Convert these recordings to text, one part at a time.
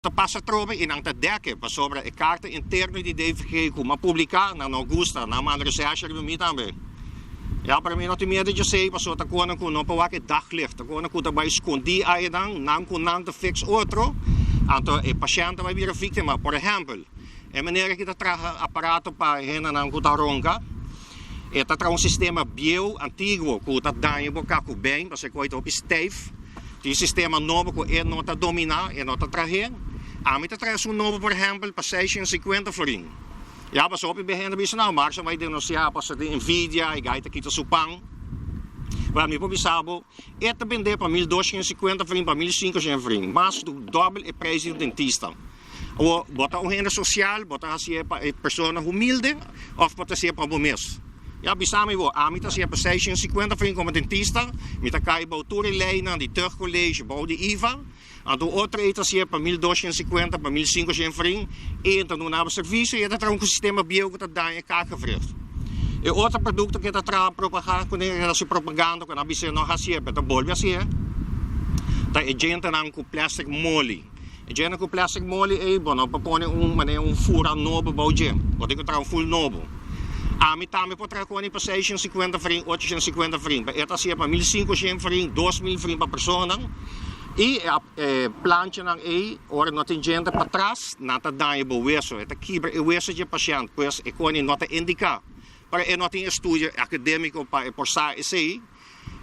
Ta pasa atrobe y nan ta dek e, pasobra e carta interno di DVG cu m'a publica, nan no gusta, nan a manda recherche riba mi tambe. Ya, pero mi no tin miedo djesey, pasobra ta conan cu no por wak e daglicht, ta conan cu ta bay scondi ayenan, nan cu nan ta fix otro, anto e pashent ta bay bira victima. Por ehempel, e manera ki ta traha aparato pa hendenan cu ta ronca, e ta traha un sistema bieu, antiguo, cu ta daña bo kakubein, pasobra e coy ta hopi stijf. Tin sistema nobo ku e no ta dominá, e no ta trah'é. Ami ta traha esun nobo, por ehèmpel, pa 650 florin. Ya, pasobra hopi bes hende bisa, No, Marcia bai denunsiá pasobra tin envidia, e gai ta kita su pan. Wèl, mi por bisa bo, e ta bend'é pa 1250 florin, pa 1500 florin, mas ku dòbel e preis di un dentista. Awor, bo ta un hende sosial, bo ta hasié pa e persona humilde òf bo ta hasié pa bo mes? Ya, bisa mi bo, ami ta hasié pa 650 florin komo dentista, mi ta kai bou tur e leinan di tuchtcollege, bou di IVA, anto un otro ei ta hasié pa 1250, pa 1500 florin, i e ta duna bo servisio i e ta traha un sistema bieu ku ta daña e kakgewricht. E otro produkto ku e ta traha propagá kuné, e ta hasi propaganda ku nan bis'é no hasié, pero e ta bolbe hasié, ta e djentenan ku plastic moli. E djene ku plastic moli ei bo no por pone un manera un fura nobo bou dje. Bo tin ku traha un ful nobo. Ami tambe por traha koni pa 650 florin, 850 florin, pa e ta hasié pa 1500 florin, 2000 florin pa personanan. I e planchanan ei ora no tin djente patras nan ta daña bo weso, e ta kibra e weso dje pashènt, pues e koni no ta indiká. Pero e no tin estudio akadémiko pa e por sa esei.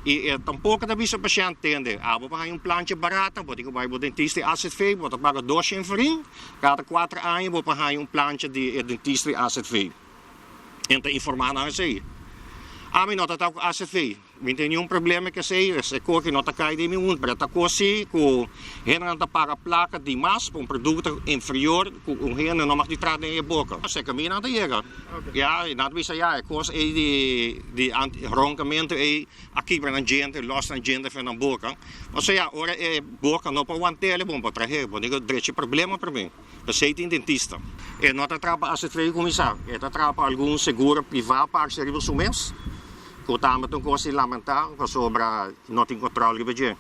I e tampoko ta bisa pashènt, Tende, abo pa haña un plancha barata, bo tin ku bai bo dentista di AZV, bo ta paga 200 florin, kada 4 aña bo por haña un plancha di e dentista di AZV. E ta informá nan esei. Ami no ta ta ku AZV, mi no tin niun problema ku esei, e koki no ta kai den mi mund, pero ta kos si ku hendenan ta paga plaka di mas pa un produkto inferior ku un hende no mag di traha den e boka. Seka mi nan ta yega. Ya, nan ta bisa ya, e kos ei di ronkamentu ei a kibra nan djente, lòs nan djente for nan boka. Osea, ora e boka no por want'el, bon por trah'é, bo tin ku drecha e problema promé. P'esei tin dentista. E no ta traha pa AZV kuminsá, e ta traha pa algun seguro privá parse riba su mes, ku tambe ta un kos di lamentá pasobra no tin kòntròl riba dje.